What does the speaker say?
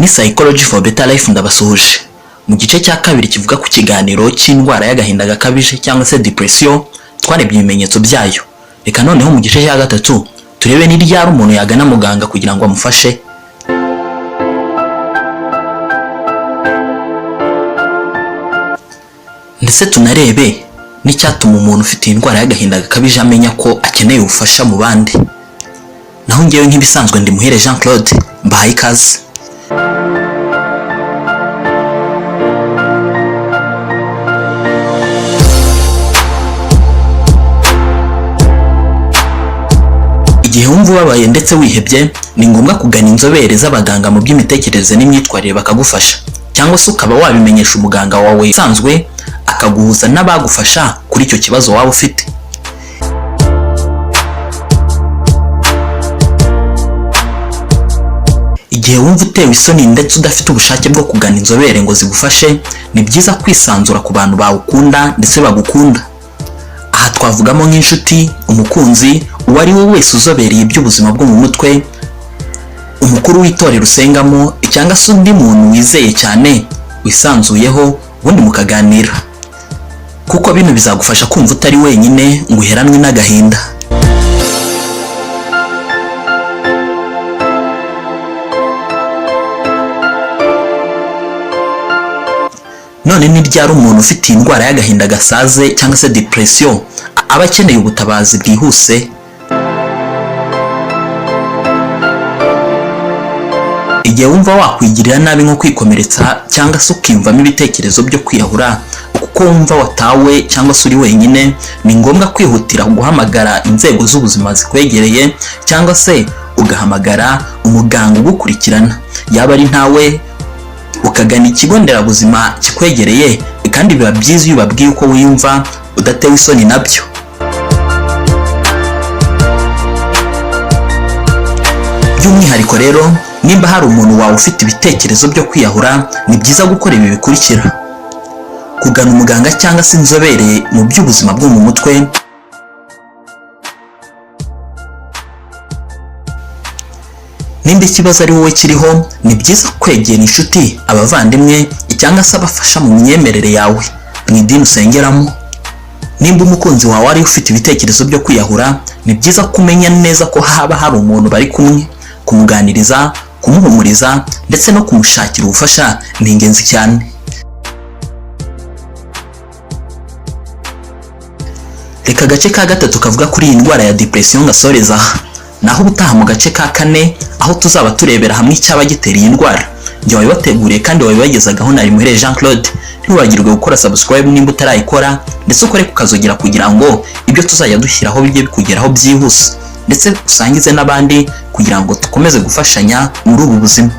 Ni Psychology for Better Life, ndabasuhuje. Mu gice cya kabiri kivuga ku kiganiro cy'indwara y'agahinda gakabije cyangwa se depression, twarebye ibimenyetso byayo. Reka noneho mu gice cya gatatu turebe ni ryari umuntu yagana muganga kugira ngo amufashe. Ndetse tunarebe n'icyatuma umuntu ufite iyi ndwara y'agahinda gakabije amenya ko akeneye ubufasha mu bandi. Naho ngewe nk'ibisanzwe ndi Muhire Jean Claude, mbahaye ikaze. Igihe wumva ubabaye ndetse wihebye, ni ngombwa kugana inzobere z'abaganga mu by'imitekerereze n'imyitwarire bakagufasha, cyangwa se ukaba wabimenyesha umuganga wawe usanzwe akaguhuza n'abagufasha kuri icyo kibazo waba ufite. Igihe wumva utewe isoni ndetse udafite ubushake bwo kugana inzobere ngo zigufashe, ni byiza kwisanzura ku bantu bawukunda ndetse bagukunda. Aha twavugamo nk'inshuti, umukunzi, uwo ari we wese uzobereye iby'ubuzima bwo mu mutwe, umukuru w'itorero usengamo, cyangwa se undi muntu wizeye cyane wisanzuyeho, ubundi mukaganira, kuko bino bizagufasha kumva utari wenyine ngo uheranwe n'agahinda. None ni ryari umuntu ufite iyi ndwara y'agahinda gasaze cyangwa se depression aba akeneye ubutabazi bwihuse? Igihe wumva wakwigirira nabi nko kwikomeretsa, cyangwa se ukiyumvamo ibitekerezo byo kwiyahura kuko wumva watawe cyangwa se uri wenyine, ni ngombwa kwihutira guhamagara inzego z'ubuzima zikwegereye, cyangwa se ugahamagara umuganga ugukurikirana. Yaba ari ntawe, ukagana ikigo nderabuzima kikwegereye, kandi biba byiza iyo ubabwiye uko wiyumva udatewe isoni nabyo. By'umwihariko rero, nimba hari umuntu wawe ufite ibitekerezo byo kwiyahura, ni byiza gukora ibi bikurikira: kugana umuganga cyangwa se inzobere mu by'ubuzima bwo mu mutwe, nimba ikibazo ari wowe kiriho, ni byiza kwegera inshuti, abavandimwe, cyangwa se abafasha mu myemerere yawe mu idini usengeramo. Nimba umukunzi wawe ari ufite ibitekerezo byo kwiyahura, ni byiza kumenya neza ko haba hari umuntu bari kumwe. Kumuganiriza, kumuhumuriza ndetse no kumushakira ubufasha ni ingenzi cyane. Reka agace ka gatatu kavuga kuri iyi ndwara ya depression ngasoreza aha. Naho ubutaha mu gace ka kane, aho tuzaba turebera hamwe icyaba gitera iyi ndwara. Njye wabibateguriye kandi wabibagezagaho nari Muhire Jean Claude. Ntiwibagirwe gukora subscribe nimba utarayikora, ndetse ukore kukazogera kugira ngo ibyo tuzajya dushyiraho bijye bikugeraho byihuse, ndetse usangize n'abandi kugira ngo dukomeze gufashanya muri ubu buzima.